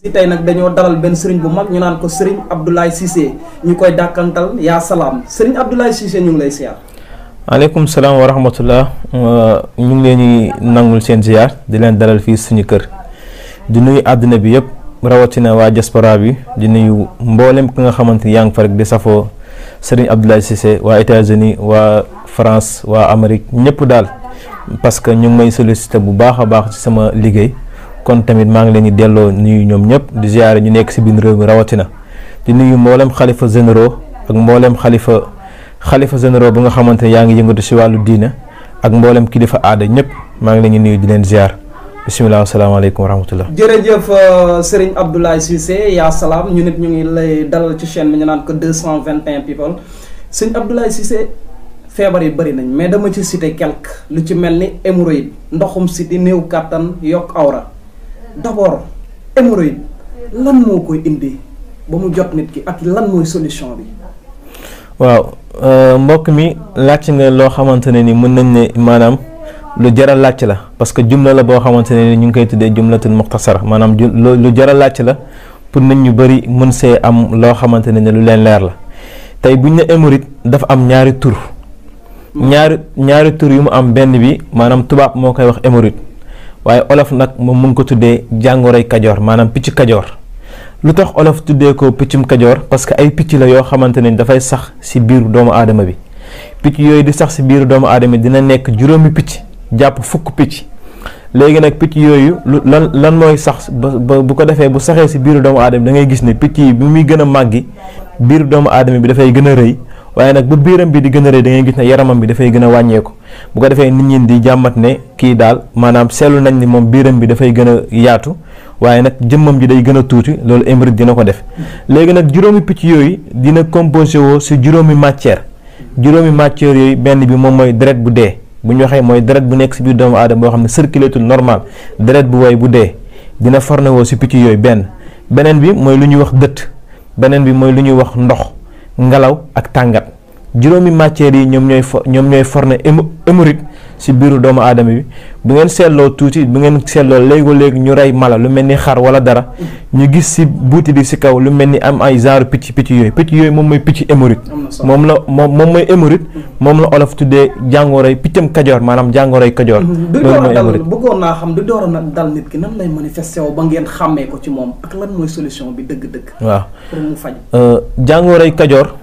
si tey nag dañoo dalal benn sëriñ bu mag ñu naan ko sëriñ Abdoulaye Cissé ñu koy dàkkantal yaa salaam sëriñ Abdoulaye Cissé ñu ngi lay siyaar. aleykum salaam wa rahmatullah ñu ngi leen di nangul seen ziar di leen dalal fii suñu kër di nuyu àdduna bi yëpp rawatina waa diaspora bi di nuyu mboolem ki nga xamante ni yaa ngi fa rek di safoo sëriñ Abdoulaye Cissé waa États-Unis waa France waa Amérique ñëpp daal parce que ñu ngi may sollicité bu baax a baax ci sama liggéey. kon tamit maa ngi leen di delloo nuyu ñoom ñëpp di ziare ñu nekk si biir réew mi rawatina di nuyu mboolem xalifa généraux ak mboolem xalifa généraux bu nga xamante ne yaa ngi yëngatu si wàllu diina ak mboolem kilifa aada ñëpp maa ngi leen di nuyu di leen ziar bisimilah asalaamaaleykum wa rahmatullah. jërëjëf Serigne Abdoulaye Cissé yaa salaam ñu nit ñu ngi lay dalal ci chaîne bi ñu naan ko 221 people Serigne Abdoulaye Cissé feebar yi bëri nañ mais dama ci cité quelque lu ci mel ni hémorroïde ndoxum siti néew kàttan yokk awra. d'abord hémorroïde lan moo koy indi ba mu jot nit ki ak lan mooy solution bi. waaw mbokk mi laajte nga loo xamante ne ni mën nañ ne maanaam lu jar a laajte la parce que jumla la boo xamante ne ni ñu ngi koy tuddee jumlatul muxtasara maanaam lu jar a laajte la pour nit ñu bëri mën see am loo xamante ne ni lu leen leer la tey buñ ne hémorroïde dafa am ñaari tur. ñaari tur yu mu am benn bi maanaam tubaab moo koy wax hémorroïde. waaye olof nag moom mu ngi ko tuddee jàngoroy kajoor maanaam picc kajoor lu tax olof tuddee ko piccum kajoor parce que ay picc la yoo xamante ne dafay sax ci biiru doomu aadama bi picc yooyu di sax ci biiru doomu aadama bi dina nekk juróomi picc jàpp fukk picc léegi nag picc yooyu lan mooy sax ba bu ko defee bu saxee ci biiru doomu aadama bi da ngay gis ne picc yi bi muy gën a màggi biiru doomu aadama bi dafay gën a rëy waaye nag bu biiram bi di gën a rëy da ngay gis ne yaramam bi dafay gën a wàññeeku bu ko defee nit ñi di jàmmat ne kii daal maanaam seetlu nañ ni moom biiram bi dafay gën a yaatu waaye nag jëmmam ji day gën a tuuti loolu hémorroïde dina ko def léegi nag juróomi picc yooyu dina composé woo si juróomi matière yooyu benn bi moom mooy deret bu dee bu ñu waxee mooy deret bu nekk si biir doomu aadama boo xam ne circulatul normal deret bu woy bu dee dina forné woo si picc yooyu beneen bi mooy lu ñuy wax dëtt beneen bi mooy lu ñuy wax ndox ngelaw ak tàngat juróomi matières yi ñoom ñooy forné hémorroïde si biiru doomu aadama bi bu ngeen seetloo tuuti bu ngeen seetloo léegi ñu rey mala lu mel ni xar wala dara ñu gis si buuti di si kaw lu mel ni am ay genre picc yooyu moom mooy picc hémorroïde moom mooy hémorroïde moom la olof tuddee jàngoroy piccam kajoor maanaam jàngoroy kajoor loolu mooy hémorroïde bëggoon naa xam du door a nag dal nit ki nan lay manifesté wu ba ngeen xàmmee ko ci moom ak lan mooy solution bi dëgg-dëgg waaw pour mu faj jàngoroy kajoor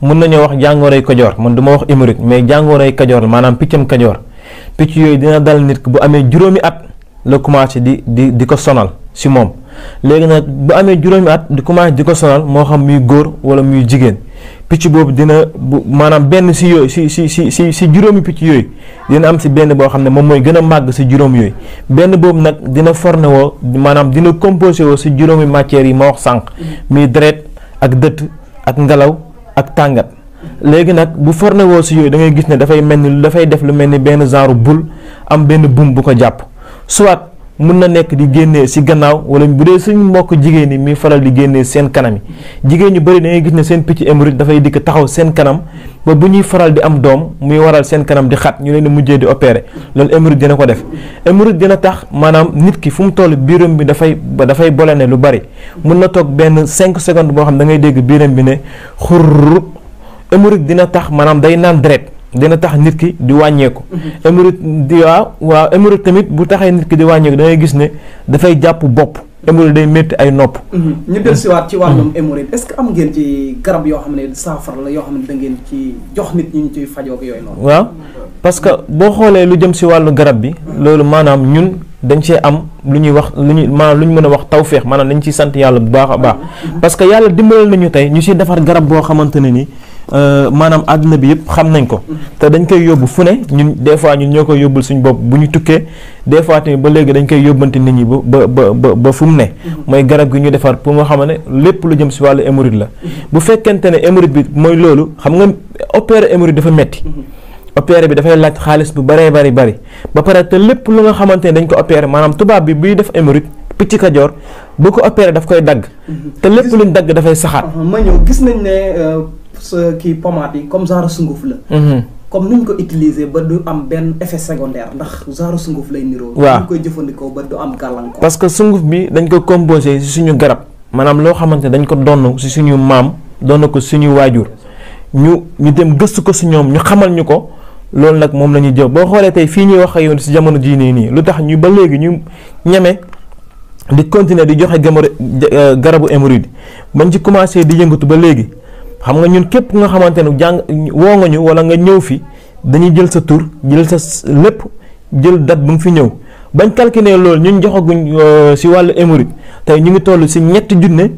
mën nañoo wax jàngoroy kajoor man du ma wax hémorroïde mais jàngoroy kajoor la maanaam piccam kajoor picc yooyu dina dal nit ki bu amee juróomi at la commencé di ko sonal si moom léegi nag bu amee juróomi at di commencé di ko sonal moo xam muy góor wala muy jigéen picc boobu maanaam benn si yooyu si juróomi picc yooyu dina am si benn boo xam ne moom mooy gën a màgg si juróom yooyu benn boobu nag dina forné woo maanaam dina composé woo si juróomi matières yi ma wax sànq muy deret ak dëtt ak ngelaw ak tàngat léegi nag bu forné woo si yooyu da ngay gis ne dafay def lu mel ni benn genre boule am benn buum bu ko jàpp soit mun na nekk di génnee si gannaaw wala bu dee suñ mbokk jigéen ñi muy faral di génnee seen kanam yi jigéen ñu bëri da ngay gis ne seen picc hémorroïde dafay dikk taxaw seen kanam ba bu ñuy faral di am doom muy waral seen kanam di xat ñu leen di mujjee di opéré loolu hémorroïde dina ko def hémorroïde dina tax maanaam nit ki fu mu toll biiram bi dafay bolone lu bari mun na toog benn 5 secondes boo xam da ngay dégg biiram bi ne xurr hémorroïde dina tax maanaam day naan deret dina tax nit ki di wàññeeku hémorroïde waaw hémorroïde tamit bu taxee nit ki di wàññeeku da ngay gis ne dafay jàpp bopp hémorroïde day métti ay nopp ñu dellusiwaat ci wàllum hémorroïde est-ce que am ngeen ci garab yoo xam ne saafara la yoo xam ne da ngeen ci jox nit ñi ñu ciy fajoo ak yooyu noonu waaw parce que boo xoolee lu jëm si wàllu garab bi loolu maanaam ñun dañ see am lu ñuy wax maanaam lu ñu mën a wax tawféex maanaam dañ ciy sant yàlla bu baax a baax parce que yàlla dimbalal nañu tey ñu siy defar garab boo xamante ne ni maanaam àdduna bi yëpp xam nañ ko te dañ koy yóbbu fu ne ñun des fois ñun ñoo koy yóbbul suñu bopp bu ñu tukkee des fois tamit ba léegi dañ koy yóbbante nit ñi ba fu mu ne mooy garab gi ñu defar pour nga xam ne lépp lu jëm si wàllu hémorroïde la bu fekkente ne hémorroïde bi mooy loolu xam nga opérer hémorroïde dafa metti opéré bi dafay laaj xaalis bu bëree bari ba pare te lépp lu nga xamante ne dañ ko opéré maanaam tubaab bi buy def hémorroïde picc kajoor bu ko opéré daf koy dagg te lépp luñ dagg dafay saxaat ma ñëw gis nañ ne sa kii pommade yi comme genre sunguf la comme nuñ ko utiliser ba du am benn effet secondaire ndax genre sunguf lay niroo. waaw ñu koy jëfandikoo ba du am gàllankoor. parce que sunguf bi dañ ko composé si suñu garab maanaam loo xamante ne dañ ko donn si suñu maam donn ko suñu waajur ñu dem gëstu ko si ñoom ñu xamal ñu ko loolu nag moom la ñuy jël boo xoolee tey fii ñuy wax ak yow si jamono jii nii lu tax ñu ba léegi ñu ñeme di continuer di joxe garabu hémorroïde bañ ci commencé di yëngatu ba léegi xam nga ñun képp nga xamante ne jàng woo nga ñu wala nga ñëw fi dañuy jël sa tur jël sa lépp jël date bu nga fi ñëw bañ calculer loolu ñun joxaguñ si wàllu hémorroïde tey ñu ngi toll si 3 junne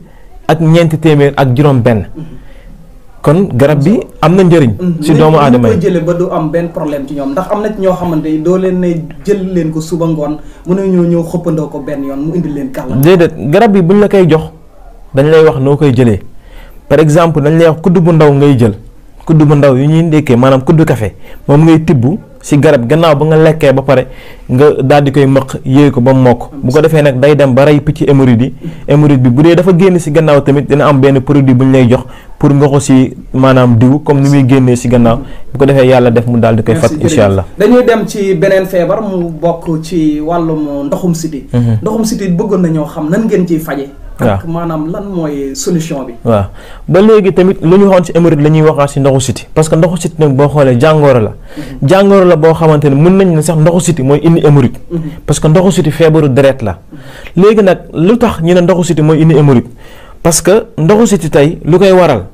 ak 4 téeméer ak juróom benn kon garab bi am na njëriñ si doomu aadama yi koy jëlee ba du am benn problème ci ñoom ndax am na ci ñoo xamante ni doo leen ne jël leen ko suba ngoon mën na ñëw xëppandoo ko benn yoon mu indi leen kàllankoor. déedéet garab bi buñ la koy jox dañ lay wax noo koy jëlee par exemple dañ lay wax kudd bu ndaw ngay jël kudd bu ndaw yu ñuy ndekkee maanaam kudd café moom ngay tibb si garab gannaaw ba nga lekkee ba pare nga daal di koy mëq yéey ko ba mu mokk bu ko defee nag day dem ba rey picc hémorroïde yi hémorroïde bi bu dee dafa génn si gannaaw tamit dina am benn produit bu ñu lay jox pour nga ko si maanaam diw comme ni muy génnee si gannaaw bu ko defee yàlla def mu daal di koy fat incha allah. dañuy dem ci beneen feebar mu bokk ci wàllum ndoxum siti ndoxum siti bëggoon nañoo xam nan ngeen ciy faje ak maanaam lan mooy solution bi. waaw ba léegi tamit lu ñu waxoon si hémorroïde la ñuy waxaat si ndoxu siti parce que ndoxu siti nag boo xoolee jàngoro la. jàngoro la boo xamante ne mën nañ ne sax ndoxu siti mooy indi hémorroïde. parce que ndoxu siti feebaru deret la. léegi nag lu tax ñu ne ndoxu siti mooy indi hémorroïde parce que ndoxu siti tey lu koy waral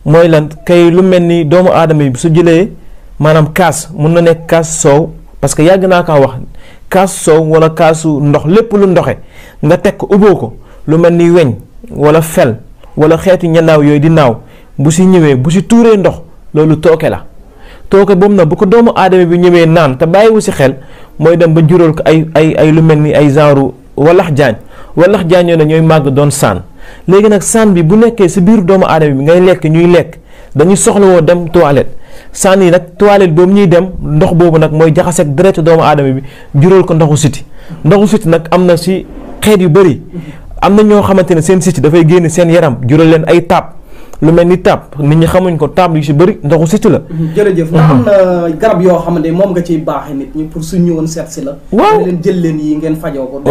mooy lan kay lu mel ni doomu aadama bi su jëlee maanaam kaas mun na nekk kaas soow parce que yàgg naa kaa wax kaas soow wala kaasu ndox lépp lu ndoxe nga teg ko ubboo ko. lu mel ni weñ wala fel wala xeetu ñanaaw yooyu di naaw bu si ñëwee bu si tuuree ndox loolu tooke la tooke boobu nag bu ko doomu aadama bi ñëwee naan te bàyyiwu si xel mooy dem ba jural ko ay lu mel ni ay genre walax jaañ yooyu ne ñooy màgg doon saan léegi nag saan bi bu nekkee si biir doomu aadama bi ngay lekk ñuy lekk dañuy soxlawoo dem toilette saan yi nag toilette boobu ñuy dem ndox boobu nag mooy jaxaseeg deretu doomu aadama bi jural ko ndoxu siti nag am na si xeet yu bëri am na ñoo xamante ne seen siti dafay génn seen yaram jural leen ay taab lu mel ni taab nit ñi xamuñ ko taab yu si bëri ndoxu siti la. jërëjëf ndax am na garab yoo xamante ne moom nga ciy baaxee nit ñi pour suñ ñëwoon seet si la. waaw leen jël leen yi ngeen fajoo ko.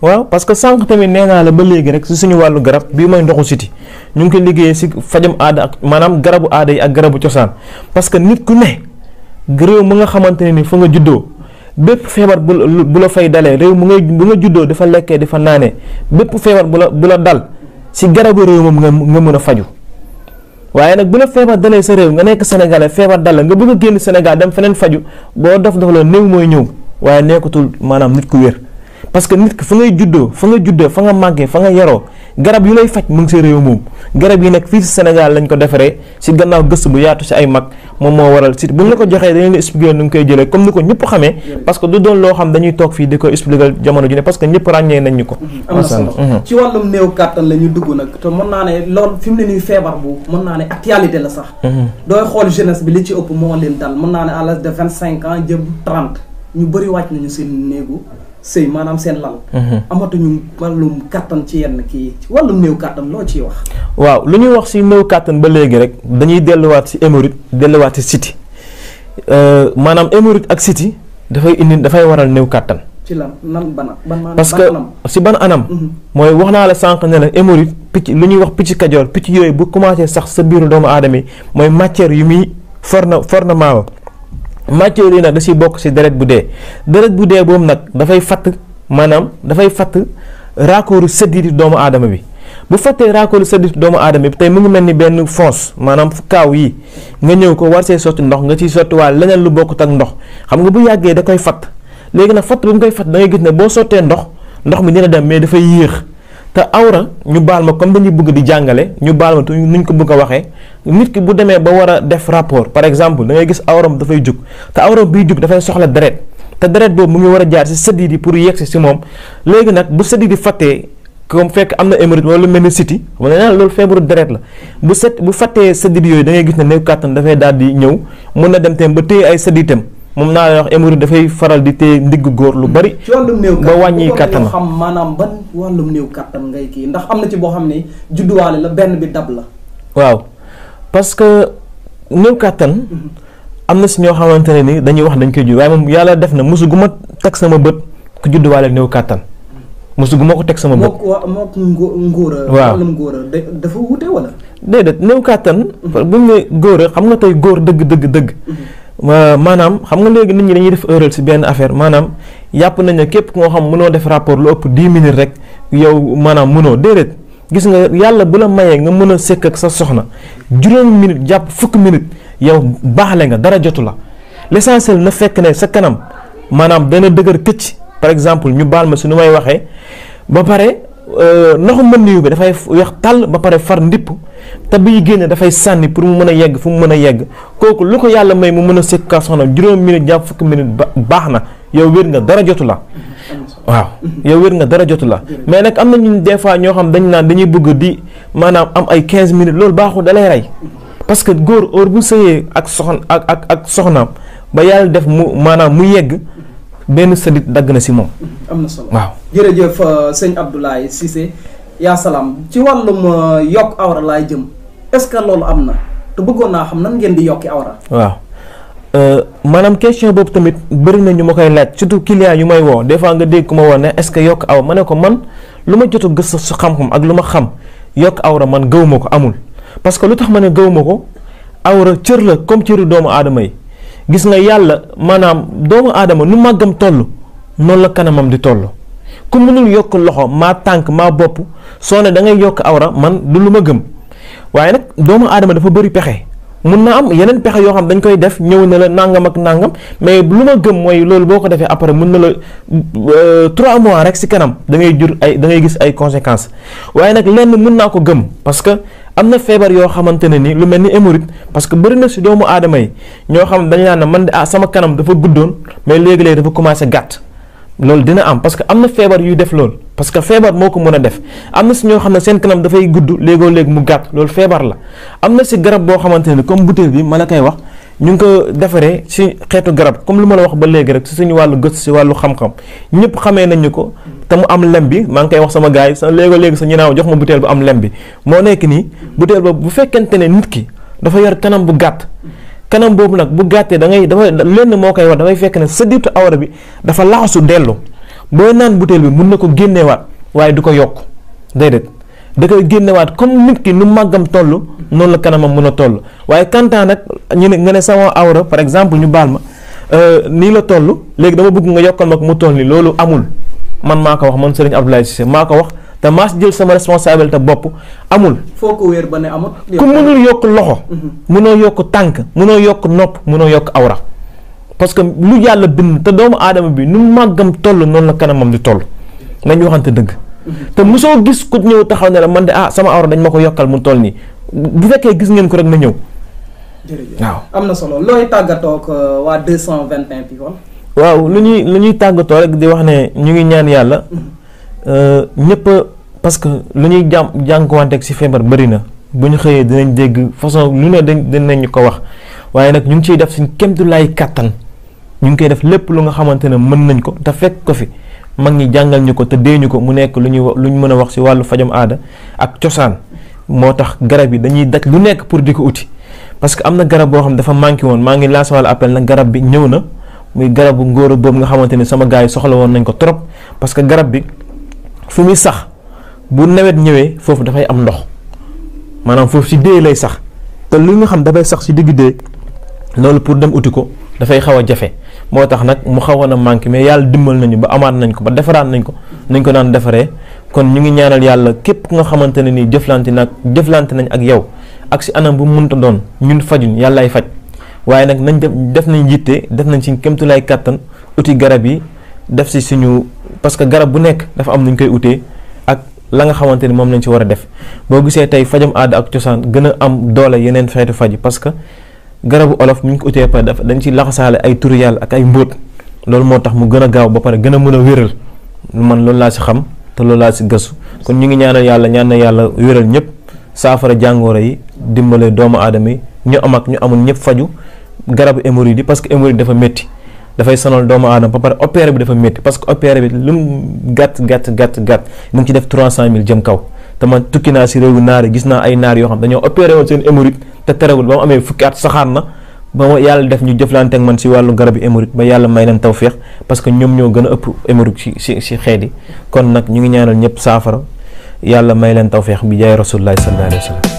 waaw parce que sànq tamit nee naa la ba léegi rek si suñu wàllu garab bii mooy ndoxu siti ñu ngi koy liggéeyee si fajam aada ak maanaam garabu aada yi ak garabu cosaan parce que nit ku ne réew mu nga xamante ne ni fa nga juddoo. bépp feebar bu la fay dalee réew bu nga juddoo dafa lekkee dafa naanee bépp feebar bu la dal si garabu réew moom nga mën a faju waaye nag bu la feebar dalee sa réew nga nekk sénégalais feebar dal la nga bëgg a génn Sénégal dem feneen faju boo dof la néew mooy ñëw waaye nekkatul maanaam nit ku wér parce que nit ki fa nga màggee fa nga yaroo garab yu lay faj mu ngi sa réew moom garab yi nag fii si Sénégal lañ ko defaree si gannaaw gëstu bu yaatu si ay mag moom moo waral si bu ñu la ko joxee dañu la expliquer nu ngi koy jëlee comme ni ko ñëpp xamee parce que du doon loo xam dañuy toog fii di ko expliquer jamono ji ne parce que ñëpp ràññee nañ ñu ko. am na solo ci wàllum néew kàttan la ñu dugg nag te mën naa ne loolu fi mu ne nii feebar bu mën naa ne actualité la sax. dooy xool jeunesse bi li ci ëpp moo leen dal mën naa ne à l'âge de 25 ans jëm 30 ñu bëri wàcc nañu seen néegu sëy maanaam seen lal. amatuñu wàllum kàttan ci yenn kii ci wàllum néew kàttan loo ciy wax. waaw lu ñuy wax si néew kàttan ba léegi rek dañuy delluwaat si hémorroïde delluwaat si siti maanaam hémorroïde ak siti dafay waral néew kàttan. ci lan ban parce que si ban anam. mooy wax naa la sànq ne la hémorroïde picc lu ñuy wax picc kajoor picc yooyu bu commencé sax sa biiru doomu aadama yi mooy matière yu muy fornement matière yi nag da siy bokk si deret bu dee boobu nag dafay fatt maanaam dafay fatt raakooru sëddiiti doomu aadama bi bu fattee raakooru sëddiiti doomu aadama bi tey mu ngi mel ni benn fonce maanaam kaaw yi nga ñëw ko war see sotti ndox nga ciy sotti waale leneen lu bokkut ak ndox xam nga bu yàggee da koy fatt léegi nag fatt bi mu koy fatt da ngay gis ne boo sottee ndox mi dina dem mais dafay yéex te awra ñu baal ma comme dañuy bëgg di jàngale ñu baal ma te nuñ ko bëgg a waxee nit ki bu demee ba war a def rapport par exemple da ngay gis awram dafay jug te awram biy jug dafay soxla deret te deret boobu mu ngi war a jaar si sëddi di pour yegg si moom léegi nag bu sëddi di fattee comme fekk am na hémorroïde wala lu mel ni siti wala naan loolu feebaru deret la bu fattee sëddi yooyu da ngay gis ne néew kàttan dafay daal di ñëw mun na dem tam ba téye ay sëdditam moom naa la wax hémorroïde dafay faral di téye ndigg góor lu bari. ci wàllum néew ba wàññi kàttan xam maanaam ban wàllum néew kàttan ngay kii ndax am na ci boo xam ne judduwaale la benn bi dab la. waaw parce que néew kàttan am na si ñoo xamante ne ni dañuy wax dañ koy judd waaye moom yàlla def na mosu gu ma teg sama bët ku judduwaale néew kàttan mosu gu ma ko teg sama bët. moo ngóora. waaw dafa wute wala. déedéet néew kàttan. bu ñu nee góor xam nga tey góor dëgg. maanaam xam nga léegi nit ñi dañuy def erreur si benn affaire maanaam yàpp nañ ne képp koo xam mënoo def rapport lu ëpp 10 minutes rek yow maanaam mënoo déedéet gis nga yàlla bu la mayee nga mën a sekk ak sa soxna juróomi minutes jàpp fukki minutes yow baaxle nga dara jotu la l'essentiel na fekk ne sa kanam maanaam dana dëgër këcc par exemple ñu baal ma si nu may waxee ba pare ndoxu mën niyu bi dafay weex tàll ba pare far ndipp te biy génne dafay sànni pour mu mën a yegg fu mu mën a yegg kooku lu ko yàlla may mu mën a sekk ak soxna juróomi minutes jàpp fukki minutes baax na yow wér nga dara jotu la waaw yow wér nga dara jotu la mais nag am na ñu des fois ñoo xam dañ naan dañuy bëgg di maanaam am ay 15 minutes loolu baaxul da lay rey parce que góor heure bu sëyee ak soxnaam ba yàlla def mu maanaam mu yegg benn sëdit dagg na si moom. am na solo waaw jërëjëf sëñ Abdoulaye Cissé yaa salaam ci wàllum yokk awra laay jëm est-ce que loolu am na te bëggoon naa xam nan ngeen di yokki awra. waaw maanaam question boobu tamit bëri na ñu ma koy laaj surtout client yu may woo des fois nga dégg ku ma woo ne est-ce que yokk awra ma ne ko man lu ma jot a gëstu sa xam-xam ak lu ma xam yokk awra man gëw ma ko amul parce que lu tax ma ne gëw ma ko awra cër la comme cëru doomu aadama yi. gis nga yàlla maanaam doomu aadama nu màggam toll noonu la kanamam di toll ku mënul yokk loxo maa tànk maa bopp soo ne da ngay yokk awra man du lu ma gëm waaye nag doomu aadama dafa bëri pexe mun na am yeneen pexe yoo xam dañ koy def ñëw na la nangam ak nangam mais lu ma gëm mooy loolu boo ko defee après mun na la 3 mois rek si kanam da ngay jur ay da ngay gis ay conséquences waaye nag lenn mun naa ko gëm parce que am na feebar yoo xamante ne ni lu mel ni hémorroïde parce que bëri na si doomu aadama yi ñoo xam dañu naan ne man de sama kanam dafa guddoon mais léegi-léegi dafa commencé gàtt loolu dina am parce que am na feebar yuy def loolu parce que feebar moo ko mën a def am na si ñoo xam ne seen kanam dafay gudd léegoo léegi mu gàtt loolu feebar la am na si garab boo xamante ne comme butéel bi ma la koy wax ñu ngi ko defaree si xeetu garab comme lu ma la wax ba léegi rek si suñu wàllu gëstu si wàllu xam-xam ñëpp xamee nañu ko te mu am lem bi maa ngi koy wax sama gars yi sa léegoo léegi sa ñinaaw jox ma butéel bu am lem bi moo nekk nii butéel boobu bu fekkente ne nit ki dafa yor kanam bu gàtt kanam boobu nag bu gàttee dafa lenn moo koy wax dafay fekk ne sa diitu awra bi dafa laxasu dellu booy naan butéel bi mun na ko génneewaat waaye du ko yokk déedéet da koy génnewaat comme nit ki nu màggam toll noonu la kanamam mën a toll waaye kantaan nag ñu ne nga ne sama awra par exemple ñu baal ma nii la toll léegi dama bëgg nga yokkal ma ko mu toll nii loolu amul man maa ko wax man Serigne Abdoulaye Cissé maa ko wax te maa si jël sama responsabilité bopp amul. foo ko wéer ba ne amul. ku mënul yokk loxo. mënoo yokk tànk mënoo yokk nopp mënoo yokk awra parce que lu yàlla bind te doomu aadama bi nu màggam toll noonu la kanamam di toll nañu waxante dëgg. te mosoo gis ku ñëw taxaw ne la man de sama awra dañ ma ko yokkal mu toll nii bu fekkee gis ngeen ko rek na ñëw. jërëjëf waaw am na solo looy tàggatoo ak waa 221 people. waaw lu ñuy tàggatoo rek di wax ne ñu ngi ñaan yàlla. ñëpp parce que lu ñuy jànkuwanteeg si feebar bëri na bu ñu xëyee dinañ dégg façon lu ne dinañ ñu ko wax waaye nag ñu ngi ciy def suñ kéemtulaay kàttan ñu ngi koy def lépp lu nga xamante ne mën nañ ko te fekk ko fi mag ñi jàngal ñu ko te dee ñu ko mu nekk lu ñu mën a wax si wàllu fajam aada ak cosaan moo tax garab yi dañuy daj lu nekk pour di ko uti parce que am na garab boo xam dafa manqué woon maa ngi lancé wàllu appel nag garab bi ñëw na muy garabu ngóora boobu nga xamante ne sama gars yi soxla woon nañ ko trop parce que garab bi fu muy sax bu nawet ñëwee foofu dafay am ndox maanaam foofu si dee lay sax te li nga xam dafay sax si digg dee loolu pour dem uti ko dafay xaw a jafe moo tax nag mu xawoon a manqué mais yàlla dimbal nañu ba amaat nañ ko ba defaraat nañ ko daan defaree kon ñu ngi ñaanal yàlla képp ku nga xamante ne nii jëflante nañ ak yow ak si anam bu mënta doon ñun fajuñ yàllaay faj waaye nag nañ def nañ yitte def nañ si kémtulaay kàttan uti garab yi def si suñu parce que garab bu nekk dafa am nuñ koy utee ak la nga xamante ni moom lañ ci war a def boo gisee tey fajam aada ak cosaan gën a am doole yeneen xeetu faj parce que garabu olof mu ñu ko utee pare dañ ci laxasaale ay turu yàlla ak ay mbóot loolu moo tax mu gën a gaaw ba pare gën a mën a wéral man loolu laa si xam te loolu laa si gëstu kon ñu ngi ñaan na yàlla wéral ñëpp saafara jàngooro yi dimbale doomu aadama yi ñu am ak ñu amul ñëpp faju garabu hémorroïde yi parce que hémorroïde dafa métti dafay sonal doomu aadama ba pare opéré bi dafa métti parce que opéré bi lu mu gàtt mu ngi ci def 300 000 jëm kaw te man tukki naa si réewu naar yi gis naa ay naar yoo xam dañoo opéré woon seen hémorroïde te terewul ba mu amee fukki at saxaar na ba yàlla def ñu jëflante ak man si wàllu garab yi hémorroïde ba yàlla may leen tawféex parce que ñoom ñoo gën a ëpp hémorroïde si xeet yi kon nag ñu ngi ñaanal ñëpp saafara yàlla may leen tawféex bi jaay rasulullahi sallallahu alayhi wa sallam